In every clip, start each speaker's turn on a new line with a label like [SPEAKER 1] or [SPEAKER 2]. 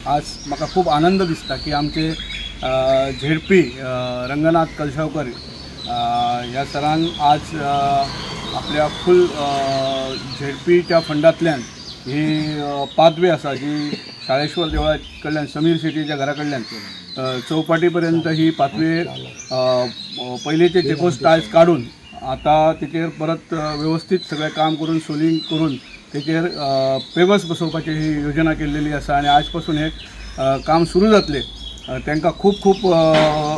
[SPEAKER 1] आज म्हाका खूब आनंद दिसता की आमचे झेडपी रंगनाथ कलशावकर ह्या सरान आज आपल्या फूल झेडपीच्या फंडांतल्यान ही पाथवे आसा जी शाळेश्वर देवळा कडल्यान समीर शेटीच्या घरा कडल्यान चौपाटी पर्यंत ही पाथवे पयलींचे चेकोस टायल्स काडून आता तेचेर परत व्यवस्थीत सगळें काम करून सोलिंग करून तेचेर पेवर्स बसोवपाची ही योजना केल्लेली आसा आनी आज पासून हे काम सुरू जातलें. तांकां खूब खूब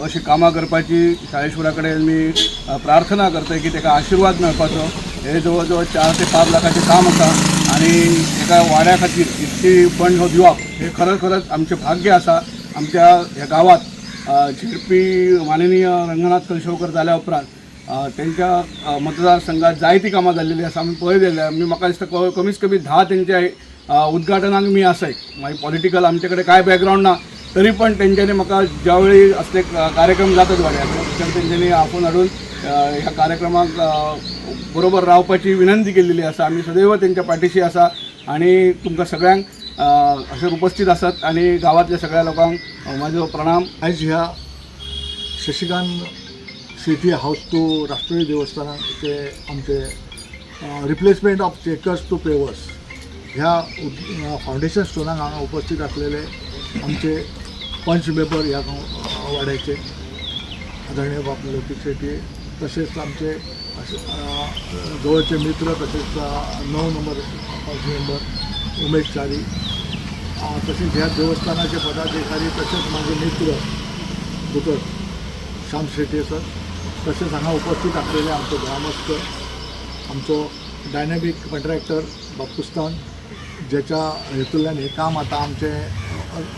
[SPEAKER 1] अशी कामां करपाची शाळेश्वरा कडेन मी प्रार्थना करतय की ताका आशिर्वाद मेळपाचो. हे जवळ जवळ 4 ते 5 लाखाचें काम आसा आनी एका वाड्या खातीर इतकी फंड हो दिवप हे खरंच खरंच आमचें भाग्य आसा. आमच्या ह्या गांवांत झेडपी माननीय रंगनाथ कलशवकर जाल्या उपरांत तेंच्या मतदारसंघात जायतीं कामां जाल्लेलीं आसा. आमी पळयलेलें आमी, म्हाका दिसता कमीत कमी 10 तेंच्या उद्घाटनाक मी आसाय. मागीर पॉलिटिकल आमचे कडेन कांय बॅकग्रावंड ना, तरी पण तेंच्यांनी म्हाका ज्या वेळी असले कार्यक्रम जातात वाड्यार तर तेंच्यांनी आपोवन हाडून ह्या कार्यक्रमाक बरोबर रावपाची विनंती केलेली आसा. आमी सदैव तेंच्या पाठीशी आसा आनी तुमकां सगळ्यांक अशें उपस्थित आसात आनी गांवांतल्या सगळ्या लोकांक म्हाजो प्रणाम.
[SPEAKER 2] आयज ह्या शशिकांत शेटी हाऊस टू राष्ट्रीय देवस्थानाचे आमचे replacement of checkers to pavers ह्या फावंडेशन स्टोनाक हांगा उपस्थित आसलेले आमचे पंच मेंबर, ह्या वाड्याचे आदरणीय बाब लौकीक शेटी, तशेंच आमचे अशे जवळचे मित्र, तशेंच 9 नंबर पंच मेंबर उमेश च्यारी, तशेंच ह्या देवस्थानाचे पदाधिकारी, तशेंच माझे मित्र दोतोर श्याम शेट्ये सर, तशेंच हांगा उपस्थित आसलेले आमचे ग्रामस्थ, आमचो डायनॅमिक कॉन्ट्रॅक्टर बापुस्तान, ज्याच्या हेतूंतल्यान हें काम आतां आमचें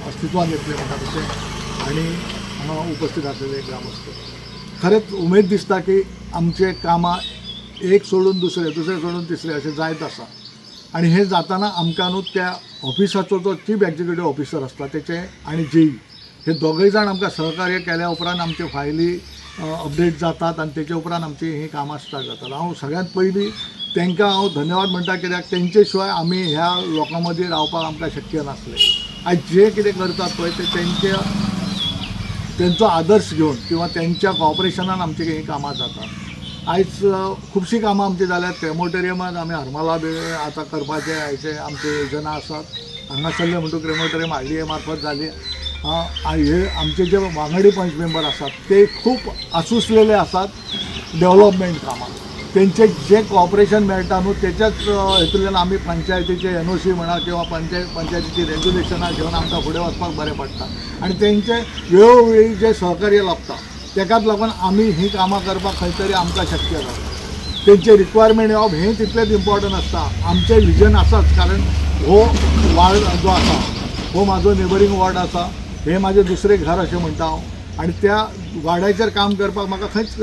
[SPEAKER 2] अस्तित्वान येतलें म्हणटा तशें, आनी हांगा उपस्थित आसलेले ग्रामस्थ, खरेंच उमेद दिसता की आमचे कामां एक सोडून दुसरें, दुसरें सोडून तिसरें अशें जायत आसा. आनी हें जाताना आमकां न्हू त्या ऑफिसाचो जो चीफ एक्जिक्युटीव ऑफिसर आसता तेचे आनी जेई हे दोगूय जाण आमकां सहकार्य केल्या उपरांत आमच्यो फायली अपडेट जातात आनी तेचे उपरांत आमची हीं कामां स्टार्ट जातात. हांव सगळ्यांत पयलीं तांकां हांव धन्यवाद म्हणटा, कित्याक तेंचे शिवाय आमी ह्या लोकां मदीं रावपाक आमकां शक्य नासलें. आयज जे कितें करतात पळय ते तेंचे तेंचो आदर्श घेवन किंवा तेंच्या कॉपरेशनान आमची हीं कामां जातात. आयज खुबशीं कामां आमचीं जाल्यात. क्रेमोटेरियमात आमी हरमला बी आतां करपाचें हाचे आमचे योजना आसात. हांगासरले म्हणटूच क्रेमोटेरियम आरडीए मार्फत जाली. हे आमचे जे वांगडी पंच मेंबर आसात ते खूब आसुसलेले आसात डेव्हलपमेंट कामाक. तेंचे जे कॉपरेशन मेळटा न्हू, तेच्याच हेतूंतल्यान आमी पंचायतीचे एनओसी म्हणा किंवा पंचायतीची रेग्युलेशनां घेवन आमकां फुडें वचपाक बरें पडटा आनी तेंचे वेळोवेळी जे सहकार्य लाबता तेकाच लागून आमी हीं कामां करपाक खंय तरी आमकां शक्य जाता. तेंचे रिक्वायरमेंट येवप हें तितलेंच इम्पॉर्टंट आसता. आमचें विजन आसाच, कारण हो वार्ड जो आसा हो म्हाजो नेबरींग वॉर्ड आसा, हें म्हाजें दुसरें घर अशें म्हणटा हांव. आनी त्या वाड्याचेर काम करपाक म्हाका खंयच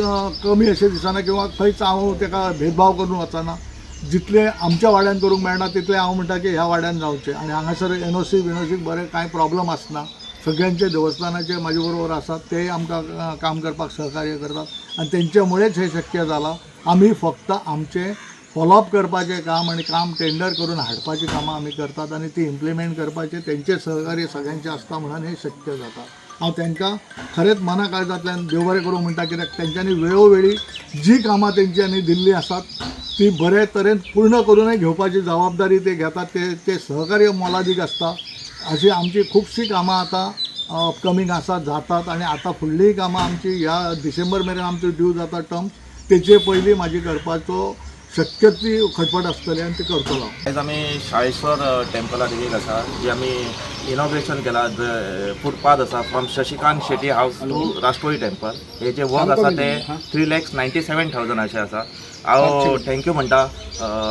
[SPEAKER 2] कमी अशें दिसना किंवा खंयच हांव तेका भेदभाव करून वचना. जितलें आमच्या वाड्यान करूंक मेळना तितलें हांव म्हणटा की ह्या वाड्यान जावचें. आनी हांगासर एनओसी विनओसीक बरें कांय प्रॉब्लम आसना. सगळ्यांचे देवस्थानाचे म्हाजे बरोबर आसात, तेय आमकां काम करपाक सहकार्य करतात आनी तेंच्यामुळेच हें शक्य जालां. आमी फक्त आमचें फॉलोअप करपाचें काम आनी काम टेंडर करून हाडपाचीं कामां आमी करतात आनी ती इम्प्लिमेंट करपाचें तेंचें सहकार्य सगळ्यांचें आसता म्हणून हें शक्य जाता. हांव तांकां खरेंच मना काळजांतल्यान देव बरें करूं म्हणटा, कित्याक तेंच्यांनी वेळोवेळी जी कामां तेंच्यांनी दिल्लीं आसात ती बरे तरेन पूर्ण करूनय घेवपाची जबाबदारी ते घेतात. ते ते सहकार्य मोलादीक आसता. अशी आमची खुबशीं कामां आतां अपकमींग आसा, जातात आनी आतां फुडलीय कामां आमची ह्या डिसेंबर मेरेन आमची ड्यू जाता टर्म, तेचे पयलीं म्हाजी करपाचो शक्य ती खटपट आसतली आनी ती करतलो हांव.
[SPEAKER 3] आयज आमी शाळेश्वर टेम्पला देवीक आसा, जी आमी इनॉग्रेशन केला. फुटपाथ आसा from Shashikant Shetty house to Rashtoli temple, हे जे वर्क आसा ते 3,97,000 अशें आसा. हांव thank you म्हणटा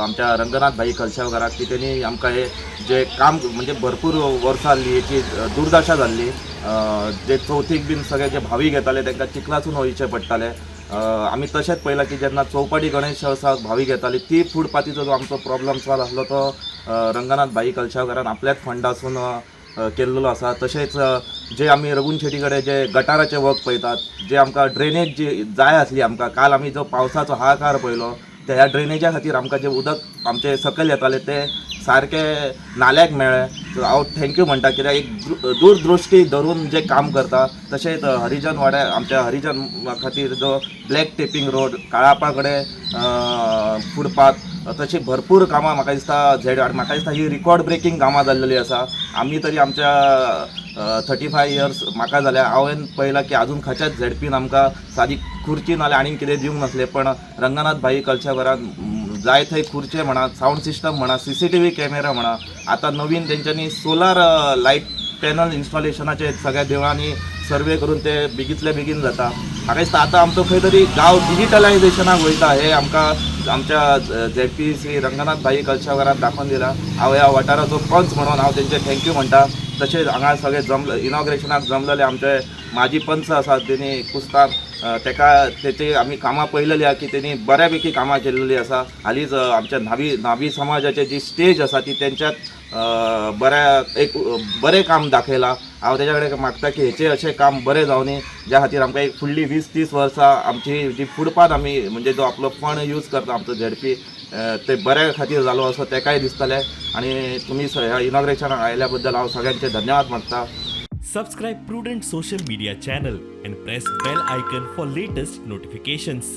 [SPEAKER 3] आमच्या रंगनाथ भाई कलशावकाराक की तेणी आमकां हे जे काम, म्हणजे भरपूर वर्सां जाल्ली हेची दुर्दशा जाल्ली, जे चवथीक बीन सगळे जे भावीक येताले तांकां चिखलासून वयचें पडटालें. आमी तशेंच पळयलां की जेन्ना चौपाटी गणेश उत्सवाक भावीक येताली ती फुटपाथीचो जो आमचो प्रॉब्लम सॉल्व आसलो तो रंगनाथ भाई कलशावकारान आपल्याच फंडासून केल्लो आसा. तशेंच जे आमी रघुन शेटी कडेन जे गटाराचे वर्क पळयतात, जे आमकां ड्रेनेज जी जाय आसली आमकां, काल आमी जो पावसाचो हाहाकार पळयलो त्या ह्या ड्रेनेजा खातीर आमकां जे उदक आमचे सकयल येताले ते सारकें सारकें नाल्याक मेळ्ळें. सो हांव thank you म्हणटा, कित्याक एक दूरदृश्टी धरून जे काम करता. तशेंच हरिजन वाड्यार आमच्या हरिजन खातीर जो ब्लॅक टेपींग रोड, काळापा कडेन फुटपाथ, तशी भरपूर कामां म्हाका दिसता झेड म्हाका दिसता ही रिकॉर्ड ब्रेकींग कामां जाल्लेली आसा. आमी तरी आमच्या 35 इयर्स म्हाका जाल्या, हांवें पळयलां की आजून खंयच्याच झेडपीन आमकां सादी खुर्ची नाल्यार आनीक कितें दिवंक नासलें. पण रंगनाथ भाई कलशेकरान जाय थंय खुर्चे म्हणा, सावंड सिस्टम म्हणा, सीसीटीव्ही कॅमेरा म्हणा, आतां नवीन तेंच्यांनी सोलार लायट पॅनल इन्स्टॉलेशनाचे सगळ्या देवळांनी सर्वे करून ते बेगीतले बेगीन जाता. म्हाका दिसता आतां आमचो खंय तरी गांव डिजिटलायझेशनाक वयता हें आमकां आमच्या झेडपी श्री रंगनाथ भाई कलशावरान दाखोवन दिलां. हांव ह्या वाठाराचो पंच म्हणून हांव तेंचे thank you म्हणटा. तशेंच हांगा सगळे जमले, इनॉग्रेशनाक जमलेले आमचे माजी पंच आसात, तेणी कुस्तार तेका तेची आमी कामां पळयलेली आहा की तेणी बऱ्यापैकी कामां केल्लेली आसा. हालींच आमच्या न्हावी न्हावी समाजाचे जी स्टेज आसा ती तेंच्यात बऱ्या एक बरें काम दाखयलां. हांव तेज्या कडेन मागता की हेचें अशें काम बरें जावनी, ज्या खातीर आमकां एक फुडली 20-30 वर्सां आमची जी फुटपाथ आमी म्हणजे जो आपलो फंड यूज करता आमचो झेडपी, ते बऱ्या खातीर जालो असो तेकाय दिसतलें. आनी तुमी ह्या इनॉग्रेशनाक आयल्या बद्दल हांव सगळ्यांचे धन्यवाद मागता.
[SPEAKER 4] Subscribe Prudent Social Media channel and press bell icon for latest notifications.